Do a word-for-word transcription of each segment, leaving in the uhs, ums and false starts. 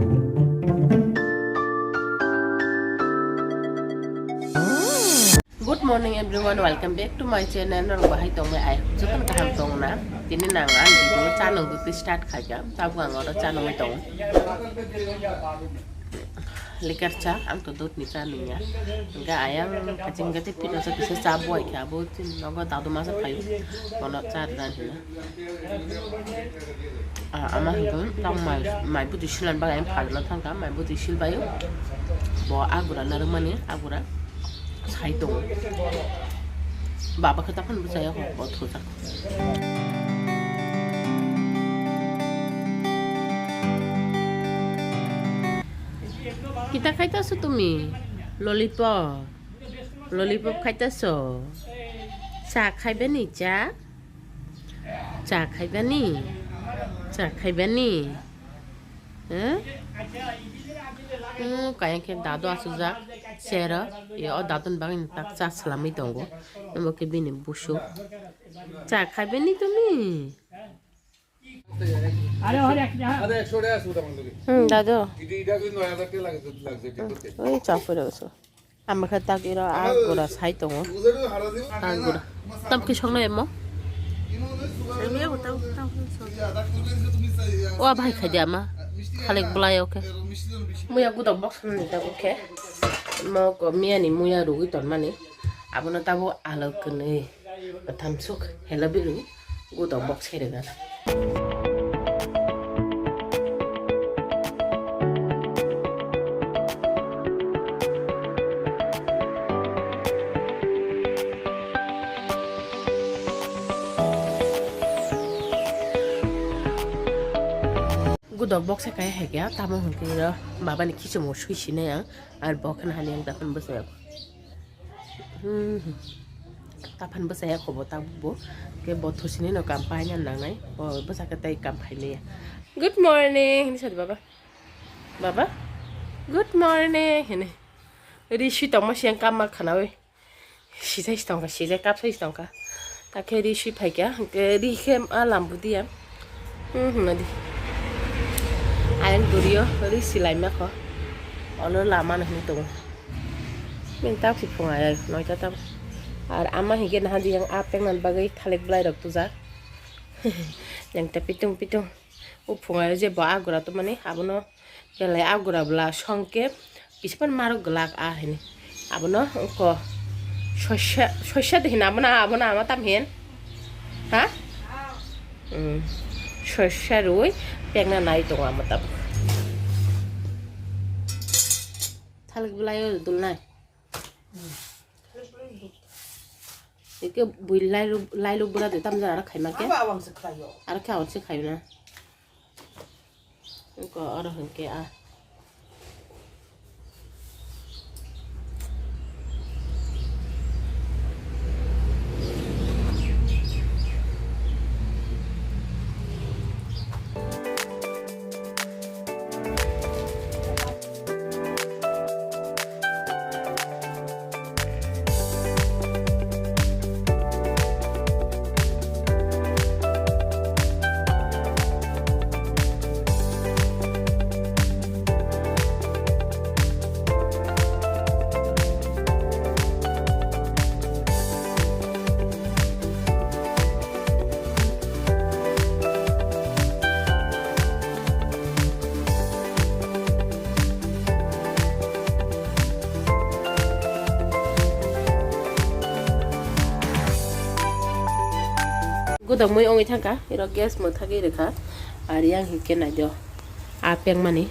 Good morning everyone, welcome back to my channel. Norok bahai tongwi, I hope jotono kaham tongna. Tini nang ang video chanung dutwi start khaikha, tabuk ang oro chanungwi tongo. Likar cha, ang to dut ni cha nungya. Hingke ayang kaching kati pino sa kisa cha buai kha, abo tin nogo dadu masa phaio. Bono cha dan hina. Ah, ama hingke tang mai, mai buti silan bagai phagna thangka, mai buti sil baio. Bo agura narwkmani, agura sai tongo. Baba khe taphano bwsaya kho, bo thujak. Kita khaitaso tumi? Lollipop. Lollipop khaitaso? Cha khaibani cha? Cha khaibani? Cha khaibani? Eh? Hmm, kaya khe dadu asukjak chair o. Ye o daduni bagwi tak cha swlamwi tongo. Omo khe bini busu. Cha khaibani tumi? আরে একশো টাকা আছে আমার লগে। হুম, দাদু। এটা, এটা কিন্তু নয় হাজার টাকা লাগে, যদি লাগছে, ঠিক আছে? ওই চা পড়ে গেছে। Ama khe tak iro a gura sai tongo. A gura. Tam khe soknai emo? O bahai khai di ama. Khalik bwlai o khe. Muya gudok box ni tabuk khe. Mo ko miya ni muya rugwi tonmani. Abono tabuk alo kwnwi. Thamsuk hela biru gudok box khe rega. Gudok box khe kaya hai kya tamo hwnkhe ro baba ni khichimo sui sinai ang ar bo khna hani ang dakhon bwsai. Hmm. Taphano bwsaya khobo tabukbo. Khe bo thusinino kam paina nangnai. Bo bwsa khe tei kam phailiya. "Good morning," hini sadi baba. "Baba, good morning," hini. Ri sui tongma siyang kamma khanawi. Sijai si tongkha, sijai kapsai si tongkha. Takhe ri sui phaikha, hwnkhe ri khe a lambu diya. Hmm, hwnna di. Ayang duriyo, ri silaima kho. Ono lama no hwnwi tongo. Bini tak si phung ayai, noita tam. Ar ama hinkhe naha di yang a pengna bagwi thalik bwlai rok tujak. Yang ta pitung pitung. O phung ayai je bo agura to mani abono belai agura bwla songke. Kisa phano marok glak a hini. Abono wngkho soisa, soisa de hini abono, abono ama tam hin? Ha? Hmm. Soisa rwi pekna nai tongo ama tabuk. Thalik bwlai o dulnai. Eke bui lailuk, lailuk bwra de tam jora aro khaima khe? Abo awang se khlaio. Aro khe awang se khaio na. Wngkha oro hwnkhe a. Gudokmwi wngwi thangkha, iro gas mwthagwi rwkha. Ar yang hinkhe naidi o, a pengmani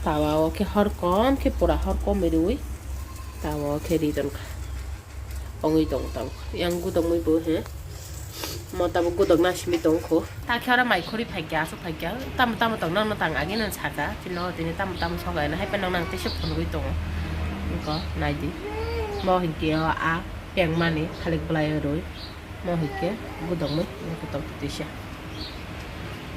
tawa o khe hor kom khe pura hor komwi rwui tawa o khe ri donkha. Wngwi tongo tabuk. Yang gudokmwi bo he. Mo tabuk gudok na simi tongkho. Ta khe oro mai khori phaikya, aswk phaikya. Tamo tamo tong nang tang agi nang saka. Tino tini tamo tamo sogai na haipa nang nang tese phunugwi tongo. Wngkha naidi. Mo hinkhe o a pengmani khalik bwlai rwi. Mo hinkhe gudokmwi wngkha tong tisa.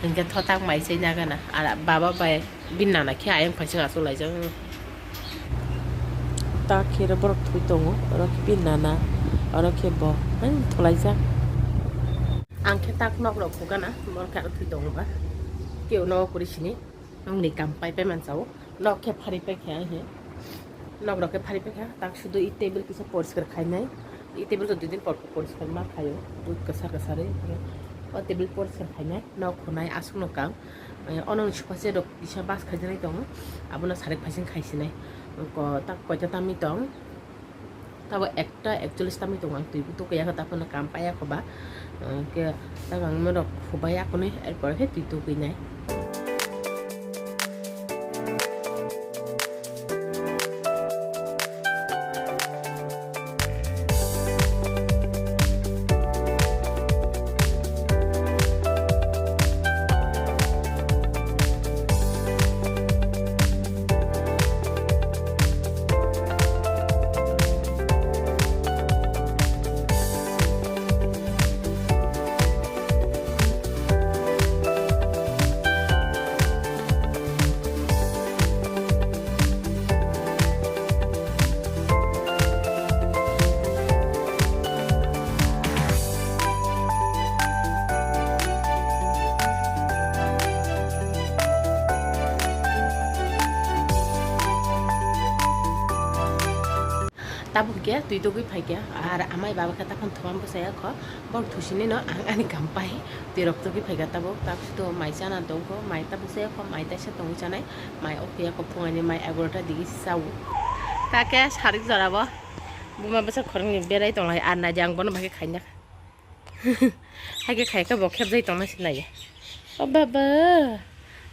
Hinkhe thotak mai chai nagana. Ara baba bai. Bini nana khe ayang phaising achuk laijak. Ta khe oro borok thwi tongo, oro khe bini nana, oro khe bo, hai thwlaijak. Ang khe tak nok rok khugana, borok khe aro thwi tongo ba. Keo no kuri sini, ang ni kam pai pai mansa o, nok khe phari pai khe ang he, nok rok khe phari pai kha, tak sudu i table kisa poriskar khainai, i table to dui din por por poriskar ma khaio, bui kwsa kwsa rwi, o table poriskar khainai, nok khunai aswk no kam, eh, ono ni sofa set rok kisa bas khaijaknai tongo, abono sarik phaising khaisinai, ko tak koita tamni tong. Tabo ekta ekchollis tamwi tongo, ang twi bo tukya kho, taphano kam paya kho ba, hwnkhe tak ang norok khubai akonwi, erpor khe twi tukwinai. Tabuk khe twi tugwi phaikha, ar amai baba khe taphang thoma bwsaya kho, borok thusinino ang ani kam pai twi rok tugwi phaikha. Tabuk tak sito mai chana tongkho, mai ta bwsaya kho, mai taisa tongwi chanai, mai o phiya kho phungaini mai egarota digi sao. Takhe sarik jorabo buma bwsa khoroknwi berai tonglai, ar naidi ang bono bagwi khaina. Haikhe khaikhe bo khebjai tongna se naiya. O baba.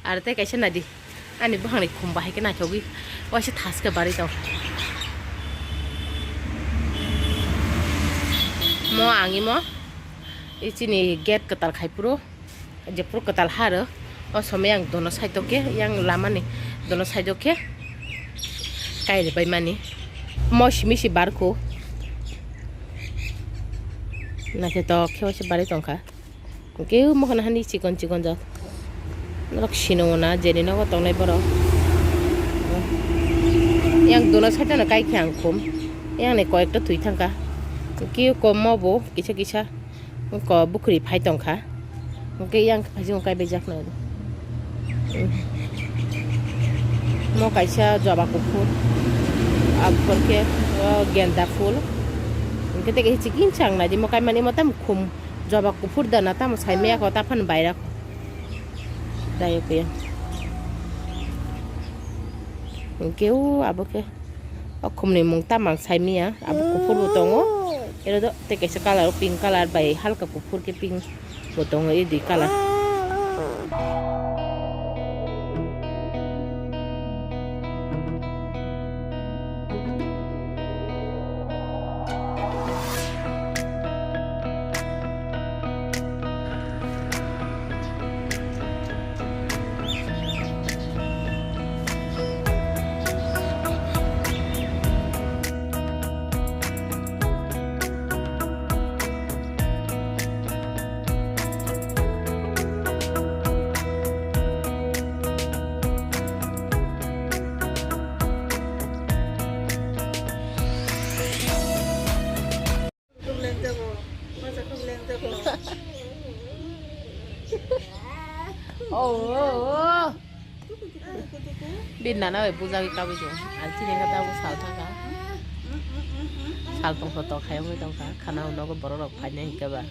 Aro tei kaisa nadi. Ani buphangni khum bahai khe naithogwi waisa thaske barwi tong. Mo ang imo. I chini gate kwtal khai phuru. Jephuru kwtal ha rw. O somoi ang dono side o khe, yang lamani dono side o khe kairi bai mani. Mo simi si barkho. Naithotok khe waisa barwi tongkha. Khe mohon hani chikon chikon jak. Norok sino na jeni nogo tongnai borok. Yang dono side o no kai khe ang khum. Yang ni koyekta twi thangkha. Khe kom mo bo kisa kisa. Ko bukhuri phai tongkha. Hwnkhe yang khe phai jong kai baijaknai. Mo kaisa joba kuphur. Aboni khe, o, genda phul. Hwnkhe tei kaisa chikon chang naidi mo kai mani mo tamo khum joba kuphur da na tamo sai maya kho ta phan baira kho. Dayok ya. Hwnkhe o abo khe. O khumni mung tamo ang saimanya, abo kuphur bo tongo. Ero do tei kaisa colour o pink colour bai halka kuphur khe pink bo tongo, e dui colour. Oh, oh, oh. Bini nana bai bujagwi kabui tongo. Ang chini khe tabuk sal thangkha. Sal tongtho tongkha wngwi tongkha. Khana o nogo borok rok phainai hinkhe ba.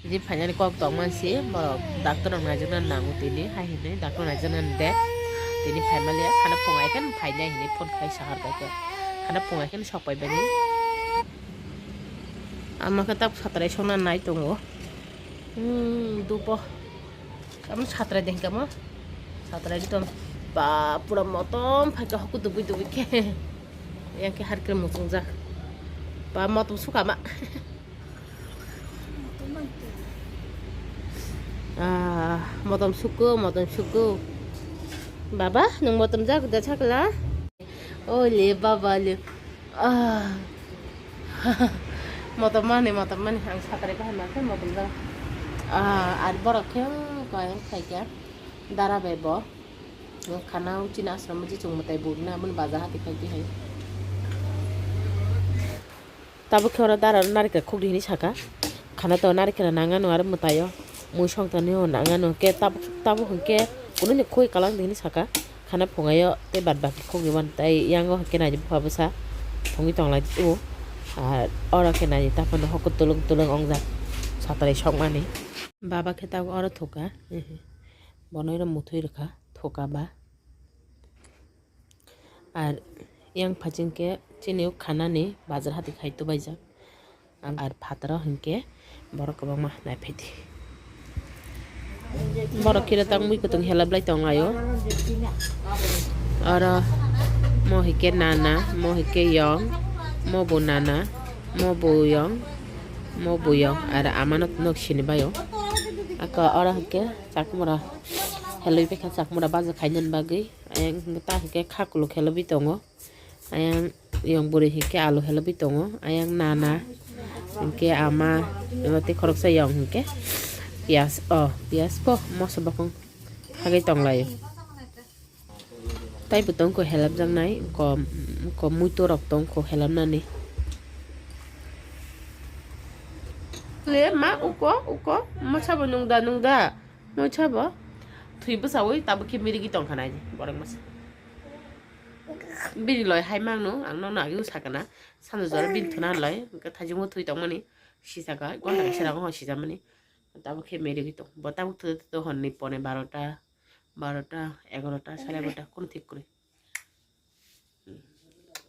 Tini phainani kok tongma si borok doctor rok naijakna nango tini hai hinwi doctor naijakna de. Tini phaimaliya khana phungai khe phainai hinwi phone khai sahar bai khe. Khana phungai khe sok pai bini. Ama khe tak satrai songna nai tongo. Hmm, dupo. Kamu satrai deh kamu. Satrai di tom. Ba pura motom phai ka hoku dubui dubui khe. Yang khe har khe muchung jak. Ba motom suka ma. Ah, motom suku, motom suku. Baba, nung motom jak da chakla. Oh le baba le. Ah. Motom mani, motom mani, ang satrai bahai ma khe motom jang. Ah, ar borok khe koi khai khe dara bai bo. Khana uchina asram ji chung mutai buk na mun baja hati khai khe hai. Tabuk khe oro dara narikel khukdi hinwi saka. Khana to narikel nang ano aro mwtai o. Mui song tani o nang ano khe tabuk, tabuk hwnkhe Kunui ni khoi kalang di hinui saka. Khana phungaio tei bad baki khogwi mano. Tai yango hwnkhe naidi bupha bwsa thungwi tonglaio. Ar oro khe naidi taphano hoko tulung tulung ongjak satrai sokmani. Baba khe tabuk oro thuka. Bono oro muthwi rwkha thuka ba. Ar yang phaising khe chini o khanani bazar hati khai tubaijak. Ang ar phataro hinkhe borok kwbangma naiphai di. Borok khe tang mui kutung helap lai tong laio. Oro mo hinkhe nana, mo hinkhe yong, mo bo nana, mo bo yong, mo bo yong, ar amano nok sini baio. Aka oro hinkhe chakmura heloi bekha chakmura baja khainani bagwi. Ayang ta hinkhe kha kuluk helobwi tongo. Ayang yong bwrwi hinkhe alu helobwi tongo. Ayang nana hinkhe ama eba tei khoroksa yong hinkhe piyas, o piyas po moso bokong hagwi tonglaio. Tai bo tongkho helapjaknai, kom, kom muito rok tongkho helapnani. Le ma uko, uko, mosa bo nungda, nungda, mosa bo. Thwi bwsawi tabuk khe mirigwi tongkha nai borok masa. Bini loi hai mangno, ang nono ageo sakana. Sando jora bini thuna loi, hwnkhe thajingo thwi tongmani. Sisaka, gonta kaisa rago sijamani. Tabuk khe merigwi tong. Bo tabuk thwi thwi honni pone barota, barota, egarota, sare egarota, kono thik kwrwi.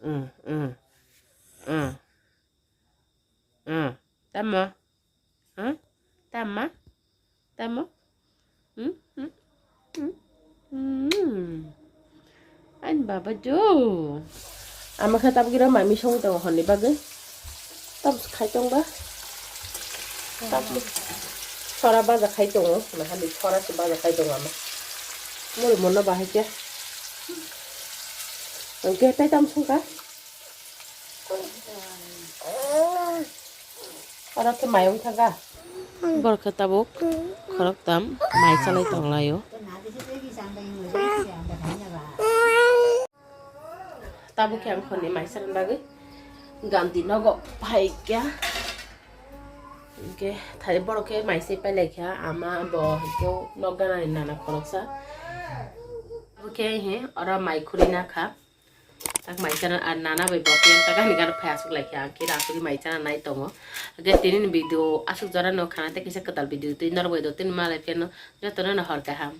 Mm, mm, mm, mm. Tamo? Huh? Tama? Tamo? Hmm? Hmm? Hmm? Hmm. Ani baba jo. Ama khe tabuk ira mami song tongo honni bagwi. Tabuk khai tong ba? Tabuk sora baja khai tongo. Nahani sora se baja khai tongo ama. Muri mono bahai khe. Hwnkhe tai tam song kha? Oro khe mayung thaga. Borok khe tabuk khoroktham mai chalai tonglaio. Tabuk khe ang khorni mai chalani bagwi gandhi nogo phaikha. Hwnkhe thai borok khe mai se pailaikha, ama bo hwnkhe nok ganani nana khoroksa. Tabuk khe he oro mai khurina kha. Tak mai chana ar nana bai bo yang tak ani gana phai asuk lai khe ang khe asuk mai chana nai tongo. Hwnkhe tini ni video asuk jora no khana tei kisa kwtal video twi norok bai do tini malai pheno joto no hor kaham.